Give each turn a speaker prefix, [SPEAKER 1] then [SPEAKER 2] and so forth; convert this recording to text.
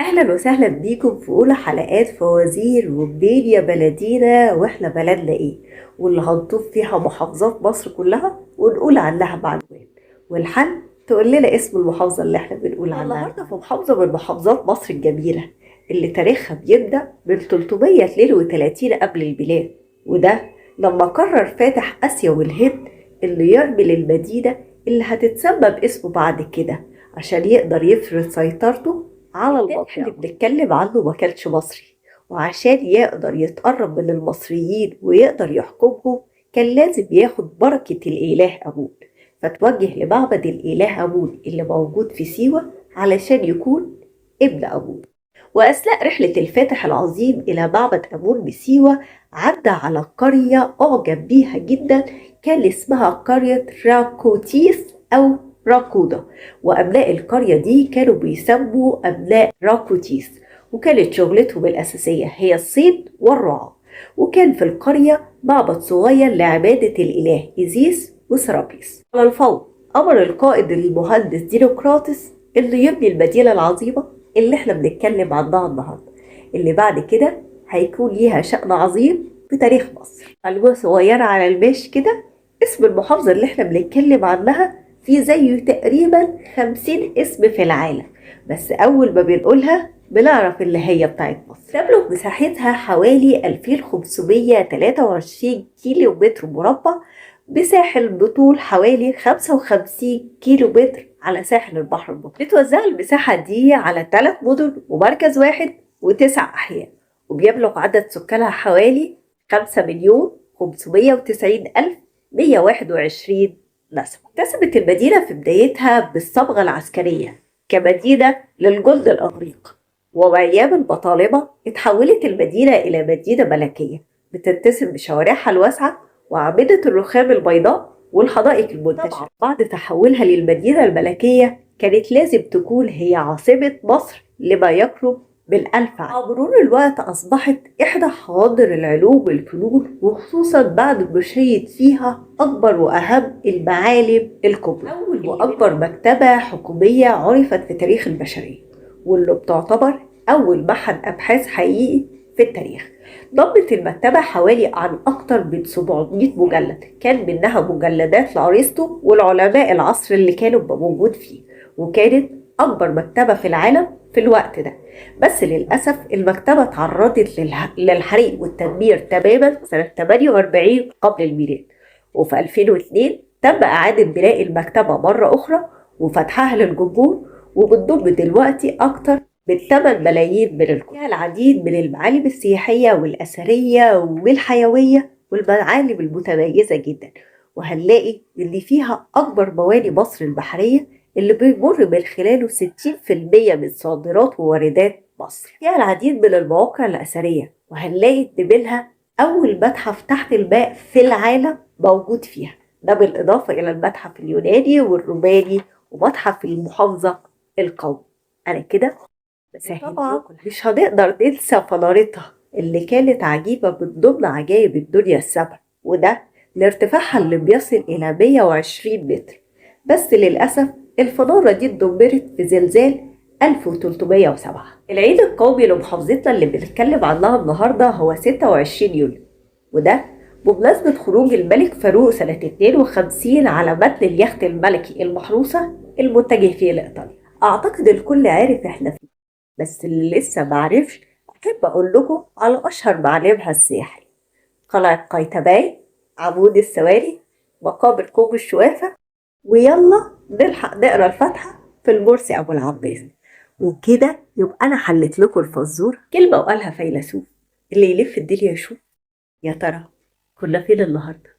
[SPEAKER 1] اهلا وسهلا بيكم في اولى حلقات فوازير ومنين يا بلدينا واحنا بلدنا ايه، واللي هنطوف فيها محافظات مصر كلها ونقول عنها معلومات، والحل تقول لنا اسم المحافظة اللي احنا بنقول عنها. النهارده في محافظة من محافظات مصر الجميلة اللي تاريخها بيبدأ من 332 قبل الميلاد، وده لما قرر فاتح آسيا والهند اللي يعمل المدينة اللي هتتسمى باسمه بعد كده عشان يقدر يفرض سيطرته على المنطقة اللي بنتكلم عنه. ما كانش مصري، وعشان يقدر يتقرب من المصريين ويقدر يحكمهم كان لازم ياخد بركة الإله أمون، فتوجه لمعبد الإله أمون اللي موجود في سيوة علشان يكون ابن أمون. وأثناء رحلة الفاتح العظيم إلى معبد أمون بسيوة عدى على قرية أعجب بيها جدا، كان اسمها قرية راكوتيس أو راكودا، وأبناء القرية دي كانوا بيسموا أبناء راكوتيس، وكانت شغلتهم الأساسية هي الصيد والرعاة. وكان في القرية معبد صغير لعبادة الإله إيزيس وسرابيس. على الفور أمر القائد المهندس دينوقراطس إنه يبني المدينة العظيمة اللي احنا بنتكلم عنها النهاردة، اللي بعد كده هيكون ليها شأن عظيم في تاريخ مصر. معلومة صغيرة على الماشي كده، اسم المحافظة اللي احنا بنتكلم عنها في زيه تقريبا 50 اسم في العالم، بس أول ما بنقولها بنعرف اللي هي بتاعت مصر. تبلغ مساحتها حوالي 2523 كيلو متر مربع، بساحل بطول حوالي 55 كيلو متر على ساحل البحر المتوسط. بتوزع المساحة دي على 3 مدن ومركز واحد و9 أحياء، وبيبلغ عدد سكانها حوالي 5,590,121 نسمة. اكتسبت المدينة في بدايتها بالصبغة العسكرية كمدينة للجند الإغريق، وأيام البطالمة اتحولت المدينة إلى مدينة ملكية بتتسم بشوارعها الواسعة وأعمدة الرخام البيضاء والحدائق المنتشرة. بعد تحولها للمدينة الملكية كانت لازم تكون هي عاصمة مصر لما يقرب من 1000 عام. مع مرور الوقت أصبحت إحدى حواضر العلوم والفنون، وخصوصا بعد ما شيد فيها أكبر وأهم المعالم الكبرى. أول وأكبر مكتبة حكومية عرفت في تاريخ البشرية، واللي بتعتبر أول معهد أبحاث حقيقي في التاريخ. ضمت المكتبة حوالي عن أكتر من 700 مجلد، كان منها مجلدات لأرسطو والعلماء العصر اللي كانوا موجود فيه، وكانت أكبر مكتبة في العالم في الوقت ده. بس للأسف المكتبة تعرضت للحريق والتدمير تماما سنة 48 قبل الميلاد، وفي 2002 تم إعادة بناء المكتبة مرة أخرى وفتحها للجمهور، وبتضم دلوقتي أكتر من 8 ملايين من الكتب. فيها العديد من المعالم السياحية والأثرية والحيوية والمعالم المتميزة جدا، وهنلاقي اللي فيها أكبر مواني مصر البحرية اللي بيمر من خلاله 60% من صادرات وواردات مصر. فيها العديد من المواقع الأثرية، وهنلاقي إن منها أول متحف تحت الماء في العالم موجود فيها، ده بالإضافة إلى المتحف اليوناني والروماني ومتحف المحافظة القومي. أنا كده بسهل طبعا مش هنقدر ننسى فنارتها اللي كانت عجيبة من ضمن عجائب الدنيا السبع، وده لارتفاعها اللي بيصل إلى 120 متر. بس للأسف الفنارة دي اتدمرت في زلزال 1307. العيد القومي لمحافظتنا اللي بنتكلم عنها النهاردة هو 26 يوليو، وده بمناسبة خروج الملك فاروق سنة 52 على متن اليخت الملكي المحروسة المتجه فيه لإيطاليا. أعتقد الكل عارف إحنا فين، بس اللي لسه معرفش أحب أقول لكم على أشهر معالمها السياحية: قلعة قايتباي، عمود السواري، مقابر كوم الشوافة، ويلا نلحق نقرا الفاتحة في المرسي أبو العباس. وكده يبقى أنا حلت لكم الفزورة. كلمة وقالها فيلسوف: اللي يلف الدنيا يشوف. يا ترى كنا فين النهاردة؟